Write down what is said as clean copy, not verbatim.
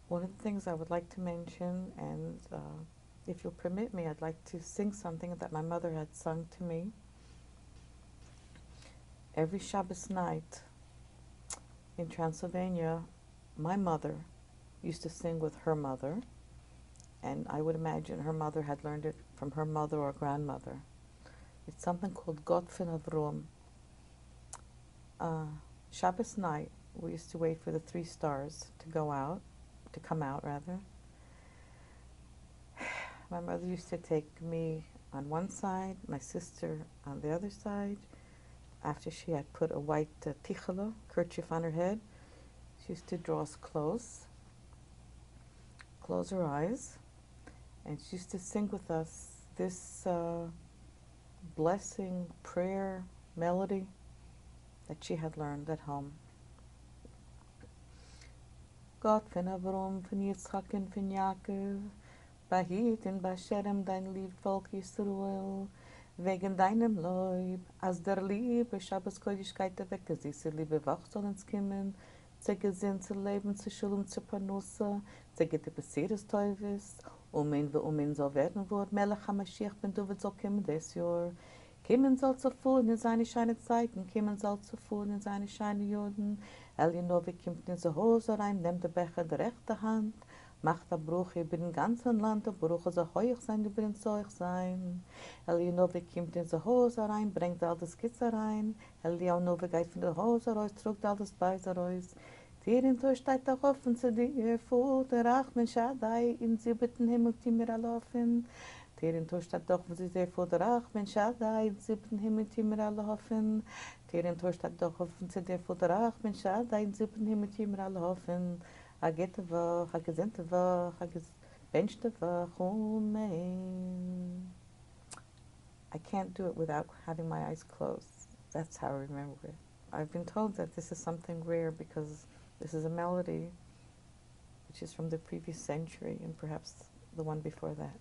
One of the things I would like to mention, and if you'll permit me, I'd like to sing something that my mother had sung to me. Every Shabbos night in Transylvania, my mother used to sing with her mother, and I would imagine her mother had learned it from her mother or grandmother. It's something called Gott von Avrom. Shabbos night, we used to wait for the three stars to go out, to come out rather. My mother used to take me on one side, my sister on the other side. After she had put a white tichala, kerchief on her head, she used to draw us close, close her eyes, and she used to sing with us this blessing, prayer, melody that she had learned at home. גאָט פֿון אַבֿרהם, פֿון יצחק און פֿון יעקבֿ, באַהיט און באַשערעם דײַן ליב פֿאָלק ישׂראל, וועגן דײַנעם לויב, אַז דער ליבער שבת-קודש גייט אַוועק, די זיסע ליבע וואָך זאָל אונדז קומען, צו געזונט, צו לעבן, צו שלום, צו פּרנסה, צו גוטע בשורות טובות, אמן ואמן זאָל ווערן וואָר, מלך המשיח בן דוד זאָל קומען דאָס יאָר. קומען זאָל צו פֿאָרן אין זײַנע שיינע צײַטן, קומען זאָל צו פֿאָרן אין זײַנע שיינע יאָרן. אליהו הנבֿיא קומט אין אונדזער הויז אַרײַן, נעמט די בעכער אין דער רעכטער האַנט, מאַכט אַ ברכה איבערן גאַנצן לאַנד, די ברכה זאָל הויך זײַן איבער אונדז אויך זײַן. אליהו הנבֿיא קומט אין אונדזער הויז אַרײַן, ברענגט אַל דאָס גוטס אַרײַן. אליהו הנבֿיא גייט פֿון דער הויז אַרויס, טראָגט אַל דאָס בייז אַרויס. טיר און טויער שטייט דאָך אָפֿן צו דיר, פֿאָטער רחמן שדי, אין זיבעטן הימל טו מיר אַלע האָפֿן. טיר און טויער שטייט דאָך אָפֿן צו דיר, פֿאָטער רחמן שדי, אין זיבעטן הימל טו מיר אַלע האָפֿן. טיר און טויער שטייט דאָך אָפֿן צו דיר, פֿאָטער רחמן שדי, אין זיבעטן הימל טו מיר אַלע האָפֿן. אַ גוטע וואָך, אַ געזונטע וואָך, אַ געבענטשטע וואָך, אמן. I can't do it without having my eyes closed. That's how I remember it. I've been told that this is something rare because this is a melody which is from the previous century and perhaps the one before that.